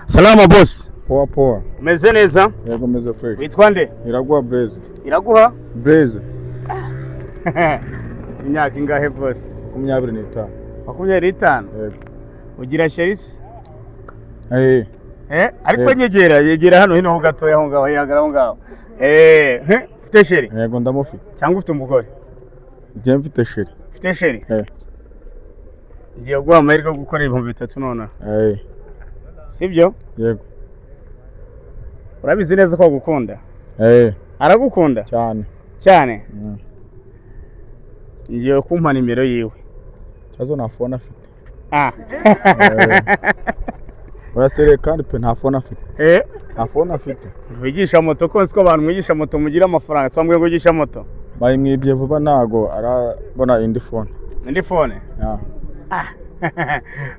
Salama boss. Poa poa. Umeze neza? Yego meze fresh. Witwa nde? Iraguha Blaise. Iraguha? Blaise. Ufite imyaka ingahe boss? 25. 25? Yego. Ugira sherisi? Eh. Eh, ariko nyegera, yegera hano hino ho gatoya aho ngaho, yagara aho ngaho. Eh, ufite sheri? Yego ndamufite. Cyangwa ufite umugore? Njye mfite sheri. Ufite sheri? Eh. Ngiye guha amahirwe yo gukora 3000 nonaha. Eh. Sibyo? Yego. Urabizi neza ko agukunda? Eh. Aragukunda? Cyane. Cyane? Ngiye kumpa nimero yiwe. Cyazo nta phone afite. Ah. Urasere kandi pe nta phone afite. Eh? Nta phone afite. Wigisha moto ko nzi ko abantu mwigisha moto mugira amafaranga, so mbwe ngo moto. Bayimwibye vuba ntago arabona indi phone. Indi phone? Yeah. Ah.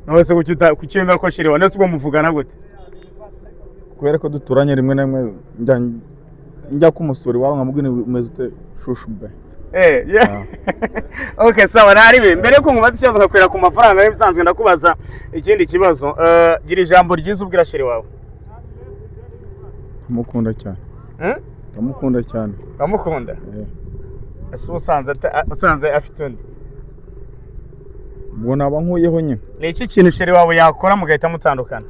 Nose kucyemera ko shiri nose ubwo muvugana gute? Kubera ko duturanye rimwe na rimwe njya kumusura iwawe nkamubwira umeze ute shushu be. Eh, yeah. Okay, sawa naribe. Mbere ko nkubaza ikibazo nkakwera ku mafaranga y'bisanzwe ndakubaza ikindi kibazo. Gira ijambo ryiza ubwira shiri wawe. Ndamukunda cyane. Ndamukunda cyane. Ndamukunda? Eh. Ese usanze afite undi? Ubwo naba nkuyeho nyine. Ni iki kintu sheri wawe yakora mugahita mutandukana?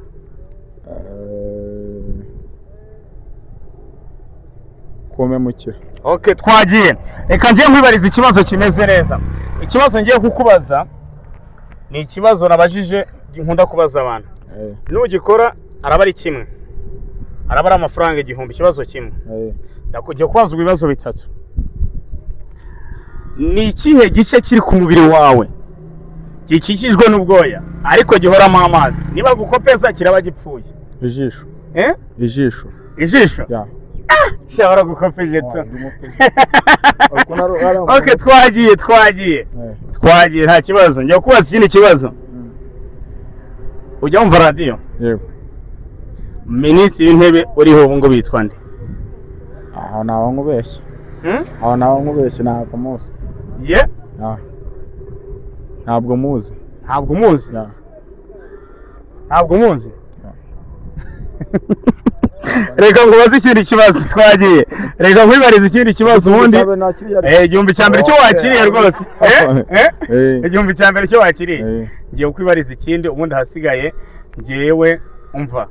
Kumemukira. Okay, twagiye. Reka ngiye nkwibariza ikibazo kimeze neza. Ikibazo ngiye kukubaza ni ikibazo nabajije nkunda kubaza abantu. Nugikora araba ari kimwe. Araba ari amafaranga 1000, ikibazo kimwe. Ndakugiye kubaza ibibazo bitatu. Ni ikihe gice kiri ku mubiri wawe gikikijwe n'ubwoya ariko gihoramo amazi? Niba gukopeza kiraba gipfuye. Ijisho. Eh? Ijisho. Ijisho? Yeah. Shahora gukopeje tu. Okay, twagiye. Twagiye nta kibazo. Ngiye kubaza ikindi kibazo. Ujya wumva radio? Yego. Minisitiri w'intebe uriho ubu ngo bitwa nde? Aho naho nkubeshye. Aho naho nkubeshye ntabwo muzi. Ye? Ah. Ntabwo muzi. Ntabwo muzi? Yeah. Ntabwo muzi? Reka ngubaze ikindi kibazo twagiye. Reka nkwibarize ikindi kibazo ubundi. Igihumbi cya mbere cyo wakiriye rwose. Igihumbi cya mbere cyo wakiriye. Ngiye kukwibariza ikindi ubundi hasigaye ngewe umva.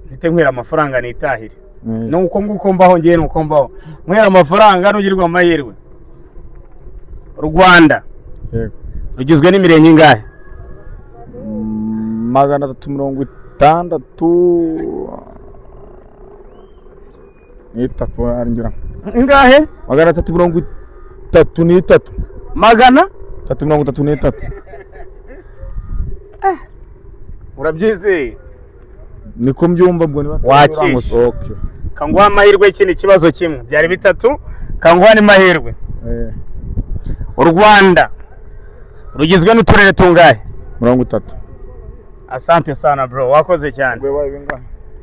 Ntite nkwera amafaranga nitahire. Nuko nguko mbaho ngiye nuko mbaho. Nkwera amafaranga nugirwa amahirwe. Rwanda. Yego. Rugizwe n'imirenge ingahe? 363 arangira. Ingahe? 333. Magana? 333. Urabyizeye? Niko mbyumva bwo niba wakishe. Okay. Kanguha amahirwe ikindi kibazo kimwe. Byari bitatu, kanguha ni mahirwe. U Rwanda rugizwe n'uturere tungahe? 30. Asante sana bro, wakoze cyane.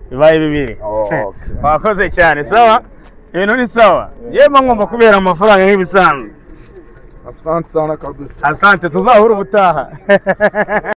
Bibaye bibiri. Okay. Wakoze cyane, sawa? Ibintu ni sawa. Yema ngomba kubera amafaranga nk'ibisanzwe. Asante sana kabisa. Asante, tuzahura ubutaha.